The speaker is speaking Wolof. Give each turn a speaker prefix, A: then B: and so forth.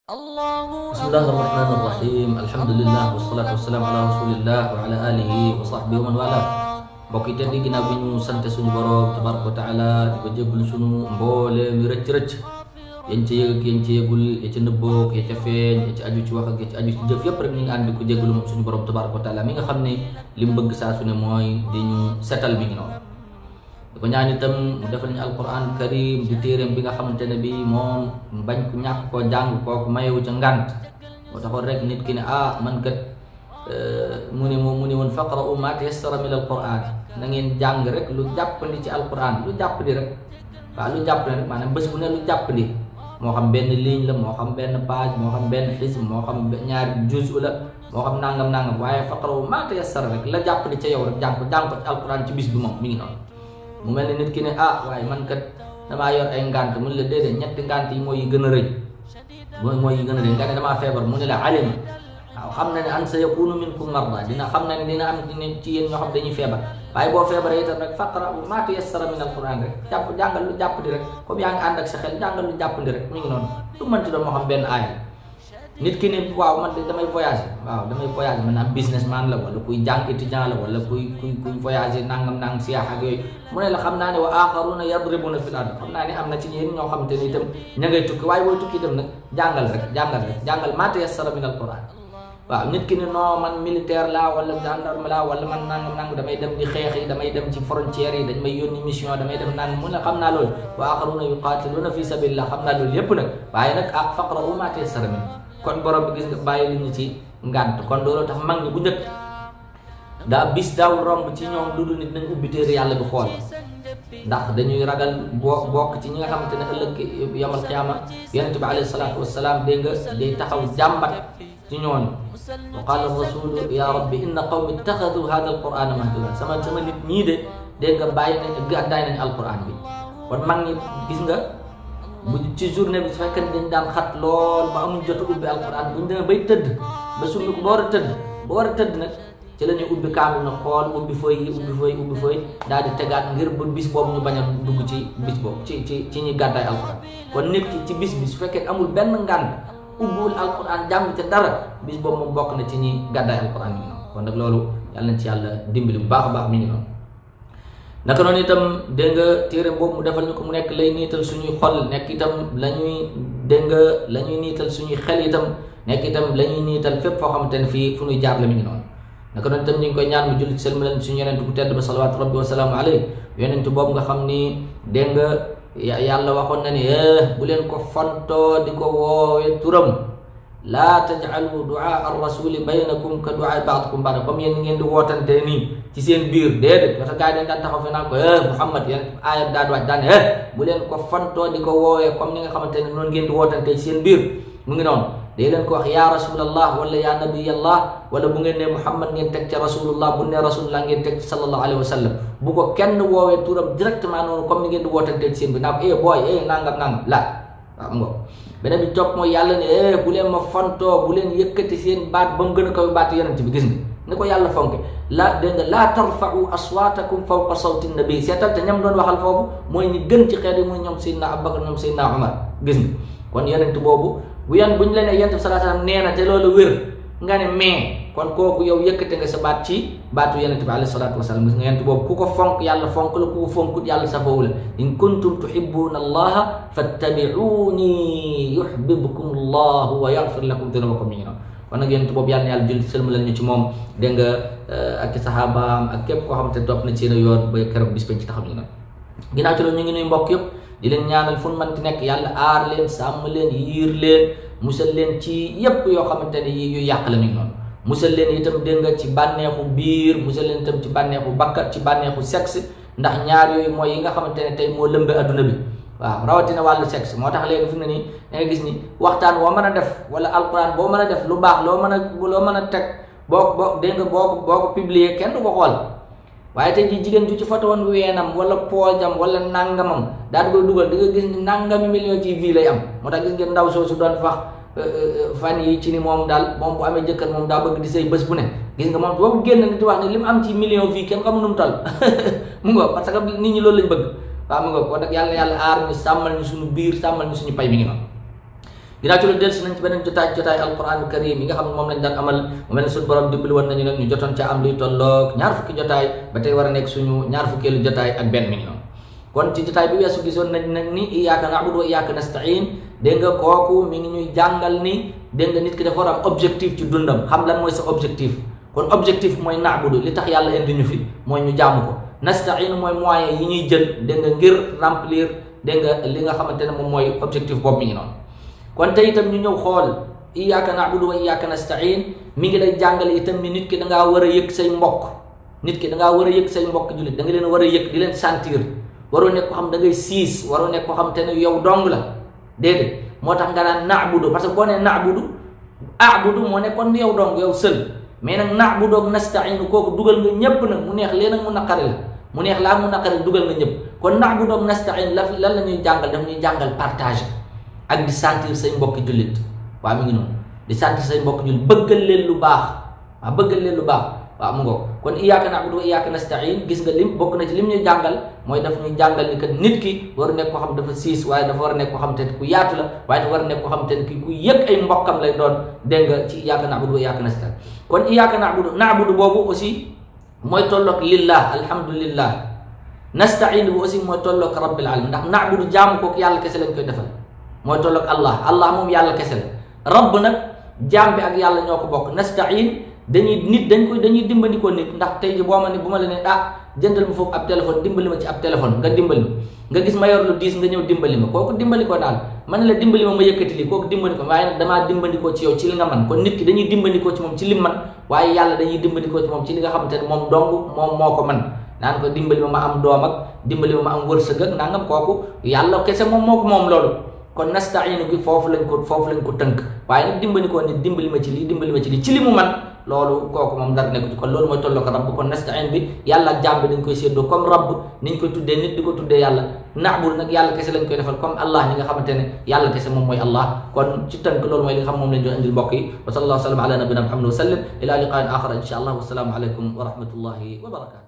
A: Bismillahirrahmanirrahim. Alhamdulillah wassalatu wassalamu ala Rasulillah wa ala alihi wa sahbihi wa man wala. Mbokk yi tedd ginnaaw bi ñu sante suñu borom tabaraka wa taala di ko jéggul suñu mboole mi rëcc yéen ci yëg ak yéen ci yëgul ya ci nëbboog ya ca feeñ ya ci aju ci wax ak ya ci aju ci jëf yëpp rek ñu ngi ànd di ko jéggul moom suñu borom tabaraka wa taala mi nga xam ne li mu bëgg saa su ne mooy di ñu setal mi ngi noonu di ko ñaan itam mu defal ñu alquran karim di téeréem bi nga xamante ne bi moom bañ ko ñàkk koo jàng kooku mayewu ca ngànt moo taxoon rek nit ki ne man kat mu ne woon faqra'u ma tayassara min alquran na ngeen jàng rek lu jàppandi ci alquran lu jàppandi rek waaw lu jàppandi rek maanaam bés bu ne lu jàppandi moo xam benn ligne la moo xam benn page moo xam benn xism moo xam ñaari juz la moo xam nangam waaye faqra'u ma tayassara rek la jàppandi ca yow rek jàng ko ci alquran ci bis bi moom mi ngi noonu mu mel ni nit ki ne waaye man kat damaa yor ay ngànt mu ne la déedéet ñetti ngànt yi mooy yi gën a rëy mooy yi gën a rëy nga ne damaa feebar mu ne la alima waaw xam na ne an sa yakunu minkum marda dina xam na ne dina am ci yéen ñoo xam dañuy feebar waaye boo feebaree itam rek faqra'u ma tayassara min alquran rek jàngal lu jàppandi rek comme yaa ngi ànd ak sa xel jàngal lu jàppandi rek mi ngi noonu lu mënti doon moo xam benn aaya nit ki ne waaw man de damay voyager maanaam businessman la wala kuy jàng étudiant la wala kuy voyager nangam siyaax ak yooyu mu ne la xam naa ne wa axaruna yadribuna fil ard xam naa ne am na ci yéen ñoo xamante ni itam ña ngay tukki waaye booy tukki itam nag jàngal ma tayassara min alquran waaw nit ki ne non man militaire la wala gendarme la wala man nangam damay dem di xeex yi damay dem ci frontières yi dañ may yónni mission damay dem naan mu ne xam naa loolu wa axaruna yuqatiluna fi sabilillah xam naa loolu yépp nag waaye nag faqra'u ma tayassara min kon borom bi gis nga bàyyi li ñu ci ngànt kon loolu tax mag ñi bu njëkk bis daawul romb ci ñoom lu dul nit nañ ubbi téere yàlla bi xool ndax dañuy ragal bokk ci ñi nga xamante ne ëllëg yamal qiyaama yonent bi alayhi salaatu wassalaam dégg nga day taxaw jàmbat ci ñooñu wa qaala rasulu ya rabbi inna qawmi ittaxadu hada alqurana mahjura sama nit ñii de dégg nga bàyyi nañ gàddaay nañ alquran bi kon mag ñi gis nga bu ci journée bi su fekkee ne dañ daan xat lool ba amuñ jot ubbi alquran buñ demee bay tëdd ba summi ko ba war a tëdd nag ci la ñuy ubbi kaamil na xool ubbi fooy daal di tegaat ngir ba bis boobu ñu bañ a dugg ci bis boobu ci ñuy gàddaay alquran kon nit ki ci bis bi su fekkee amul benn ngànt ubbiwul alquran jàng ca dara bis boobu moom bokk na ci ñuy gàddaay alquran mi ngi noonu kon nag loolu yàlla nañ ci yàlla dimbali bu baax a baax mi ngi noonu naka noonu itam dégg nga téere boobu mu defal ñu ko mu nekk lay niital suñuy xol nekk itam la ñuy niital suñuy xel itam nekk itam la ñuy niital fépp foo xamante ne fii fu ñuy jaar la mi ngi noonu naka noonu itam ñu ngi koy ñaan mu julli ci sëlmaleen suñu yonent bu tedd ba salawaatu rabbi wa salaamu alayhi yonent boobu nga xam ni dégg nga yàlla waxoon na ni bu leen ko fontoo di ko woowe turam laa taj'alu du'aa ar-rasuli baynakum ka du'aa ba'dikum ba'dan comme yéen ngeen di wootante nii ci seen biir déedéet parce que gars yi dañ daan taxaw fi naan ko Muhammad yéen aaya daan waaj daan bu leen ko fantoo di ko woowee comme ni nga xamante ne noonu ngeen di wootante ci seen biir mu ngi noonu day leen ko wax ya rasulallah wala ya nabiyallah wala bu ngeen ne Muhammad ngeen teg ca rasulullah bu ne rasulullah ngeen teg ci sallallahu alayhi wa sallam bu ko kenn woowee turam directement noonu comme ni ngeen di wootante ci seen biir naa ko booy nangam la waaw mu ngo beneen bi topp mooy yàlla ne bu leen ma fontoo bu leen yëkkati seen baat ba mu gën a kaw baatu yonent bi gis nga ni ko yàlla fonke laa tarfa'u aswaatakum fawqa sawti nabi seetal te ñam doon waxal foofu mooy ñi gën ci xeet yi muy ñoom Seydina Abubakar ñoom Seydina Umar gis nga kon yonent boobu buñ la ne yonent bi sallallahu alayhi wasallam nee na te loolu wér nga ne mais kon kooku yow yëkkate nga sa baat ci baatu yonent bi alayhi salaatu wasallam gis nga yonent boobu ku ko fonk yàlla fonk la ku ko fonkut yàlla safoowu la in kuntum tuhibbuna allaha fattabi'uni yuhibbukum allahu wa yaghfir lakum dunubakum mi ngi noonu kon nag yonent boobu yàlla na yàlla julli sëlmalal ñu ci moom dégg nga ak saxaabaam ak képp koo xamante topp na ci yoon ba keroog bis bañ ci taxaw ñu noonu ginnaaw ci loolu ñu ngi nuy mbokk yëpp di leen ñaanal fu mënti nekk yàlla aar leen sàmm leen yiir leen musal leen ci yépp yoo xamante ne yu yàq la mi ngi noonu musal leen itam dégg nga ci bànneexu biir musal leen itam ci bànneexu bakkat ci bànneexu sexe ndax ñaar yooyu mooy yi nga xamante ne tey moo lëmbe adduna bi waaw rawatina wàllu sexe moo tax léegi fi mu ne nii da nga gis ni waxtaan boo mën a def wala alquran boo mën a def lu baax loo mën a teg boo dégg nga boo ko publier kenn du ko xool waaye tey ji jigéen ju ci foto woon weenam wala poojam wala nangamam daal di koy dugal di nga gis ni nangami million ci vie lay am moo tax gis ngeen ndaw soosu doon fax fan yi ci ni moom daal moom bu amee jëkkër moom daa bëgg di say bés bu ne gis nga moom boobu génn nit di wax ne li mu am ci million vie kenn xamul nu mu toll mu nga parce que nit ñi loolu lañ bëgg waaw mu nga kon nag yàlla aar ñu sàmmal ñu suñu biir sàmmal ñu suñu pay mi ngi noonu ginnaaw ci lu dellusi nañ ci beneen jotaay alquran karim yi nga xam ne moom lañ daan amal mu mel ne suñu borom dimbali woon nañu nag ñu jotoon ca am luy tolloog ñaar fukki jotaay ba tey war a nekk suñu ñaar fukkeelu jotaay ak benn mi ngi noonu kon ci jotaay bi weesu gisoon nañ nag ni iyyaka na'budu wa iyyaka nasta'in dégg nga kooku mi ngi ñuy jàngal ni dégg nga nit ki dafa war a am objectif ci dundam xam lan mooy sa objectif kon objectif mooy na'budu li tax yàlla indi ñu fi mooy ñu jaamu ko nasta'in mooy moyen yi ñuy jël dégg nga ngir remplir dégg nga li nga xamante ne moom mooy objectif boobu mi ngi noonu kon tey itam ñu ñëw xool iyyaka na'budu wa iyyaka nasta'in mi ngi lay jàngale itam ni nit ki da ngaa war a yëg say mbokk nit ki da ngaa war a yëg say mbokk jullit da nga leen war a yëg di leen sentir waroo nekk ko xam da ngay siis waroo nekk ko xam te ne yow dong la déedéet moo tax nga naan na'budu parce que boo nee na'budu a'budu moo nekkoon yow dong yow sël mais nag na'budu ak nasta'in kooku dugal nga ñëpp nag mu neex leen ak mu naqari la mu neex laa mu naqari dugal nga ñëpp kon na'budu ak nasta'in lan la ñuy jàngal daf ñuy jàngal partage ak di sentir say mbokki jullit waaw mi ngi noonu di sentir say mbokki jullit bëggal leen lu baax waaw bëggal leen lu baax waaw mu ngoog kon iyyaka na'budu wa iyyaka nasta'in gis nga lim bokk na ci lim ñuy jàngal mooy daf ñuy jàngal ni que nit ki war a nekk ko xam dafa siis waaye dafa war a nekk ko xam te ku yaatu la waaye dafa war a nekk ko xam te ki ku yëg ay mbokkam lay doon dégg nga ci iyyaka na'budu wa iyyaka nasta'in kon iyyaka na'budu boobu aussi mooy tolloog lillah alhamdulillah nasta'in bu aussi mooy tolloog rabbil alamin ndax na'budu jaamu kooku yàlla kese lañ koy defal mooy tolloog allah moom yàlla kese la rabb nag jaam bi ak yàlla ñoo ko bokk nasta'in dañuy dimbandikoo nit ndax tey ji boo ma ne bu ma la ne jëndal ma foofu ab téléphone dimbali ma ci ab téléphone nga dimbali ma nga gis ma yor lu diis nga ñëw dimbali ma kooku dimbali ko daal ma ne la dimbali ma yëkkati lii kooku dimbali ko waaye nag damaa dimbandikoo ci yow ci li nga man kon nit ki dañuy dimbandikoo ci moom ci lim man waaye yàlla dañuy dimbandikoo ci moom ci li nga xamante ne moom dong moom moo ko man naan ko dimbali ma am doom ak dimbali ma am wërsëg ak nangam kooku yàlla kese moom moo ko moom loolu kon nasta'inu gi foofu lañ ko tënk waaye nag dimbandikoo nit dimbali ma ci lii ci li mu man loolu kooku moom dara nekk ci kon loolu mooy tolloo ko rabb kon nasta'in bi yàlla ak jaam bi dañ koy séddoo comme rabb niñ koy tuddee nit di ko tuddee yàlla na'budu nag yàlla kese lañ koy defal comme allah ñi nga xamante ne yàlla kese moom mooy allah kon ci tënk loolu mooy li nga xam moom lañ doon indil mbokk yi wa sallallahu wa sallam ala nabina muhammad wa sallam ila liqa'in akhar insha allah wa salaamu alaykum wa rahmatullahi wa barakatuh